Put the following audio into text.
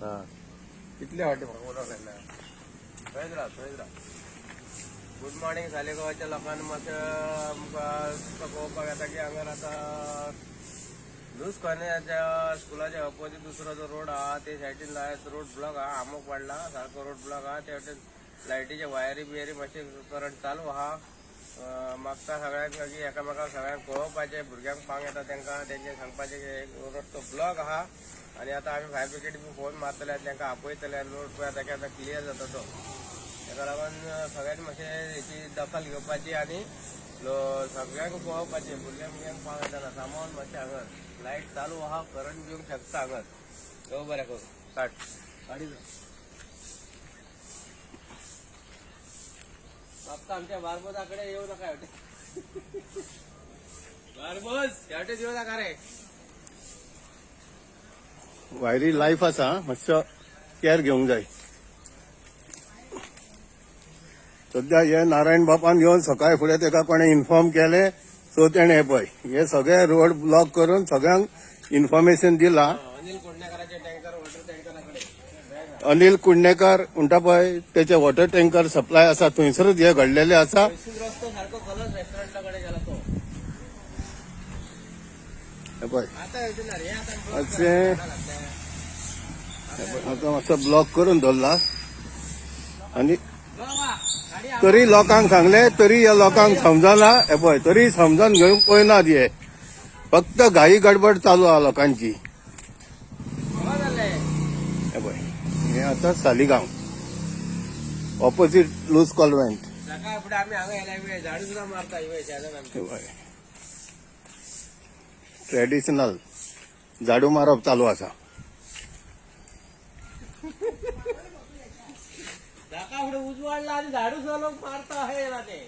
हां कितले वाटे म्हाका उलोवंक येना. थंयच राव, थंयच राव. गुड मॉर्निंग सालिगांवाच्या लोकांना. मातशें आमकां पळोवपाक येता की हांगा आतां लूज कॉर्नराच्या स्कुलाच्या ऑपोजीट दुसरो जो रोड आहा ते सायडीन रोड ब्लॉक आहा, आमोक पडला सारको रोड ब्लॉक आहा. ते वटेन लायटीचे वायरी बियरी मातशें करंट चालू आहा. मागता सगळ्यांक की एकामेकांक सगळ्यांक कळोवपाचें, भुरग्यांक पांग येता तांकां तेंचे सांगपाचें की रस्तो ब्लॉक आहा आनी आतां आमी फायर ब्रिगेड बी फोन मारतले आनी तांकां आपयतले आनी रोड पळय आतां की आतां क्लियर जाता तो. ताका लागून सगळ्यांनी मातशें हेची दखल घेवपाची आनी सगळ्यांक पळोवपाचें. भुरग्यांक भुरग्यांक पांग येतना सामान मातशें हांगा लायट चालू आहा, करंट बी येवंक शकता हांगा. देव बरें करूं. काड काडी फक्त आमच्या बारबोजा कडे येऊ नका. हेवटे बारबोज, हेवटे येऊ नका रे. वायरी लायफ आसा, मातसो केअर घेवंक जाय. सद्या हे नारायण बापान येवन सकाळ फुडें तेका कोणें इन्फॉर्म केलें, सो तेणें हे पळय हे सगळे रोड ब्लॉक करून सगळ्यांक इन्फॉर्मेशन दिलां. अनिल कोडणेकराचे टँकर, वॉटर टँकरा कडेन. अनिल कुडणेकर म्हणटा पळय, तेचे वॉटर टँकर सप्लाय आसा, थंयसरूच हे घडलेले आसा. थंयसून रस्तो सारको कलर्स रेस्टॉरंटा कडेन गेला तो. हे पळय. आता येवचे ना रे आता block मातशें हे पळय, आतां मातसो ब्लॉक करून दवरला आनी बाबा, गाडी. तरी लोकांक सांगले तरी ह्या लोकांक समजना. हे पळय, तरी समजून घेवंक पळयनात हे. फक्त घाई गडबड चालू आहा लोकांची. जाले. हे पळय, हे आतां सालिगांव, ऑपोजीट लूज कॉन्व्हेंट. सकाळ फुडें आमी हांगा येयल्या, झाडू सुद्दां मारता शेजान आमच्या. हे पळय, ट्रेडिशनल झाडू मारप चालू आसा. सकाळ फुडें उजवाडला आनी झाडू सुद्दां लोक मारता हे ना ते.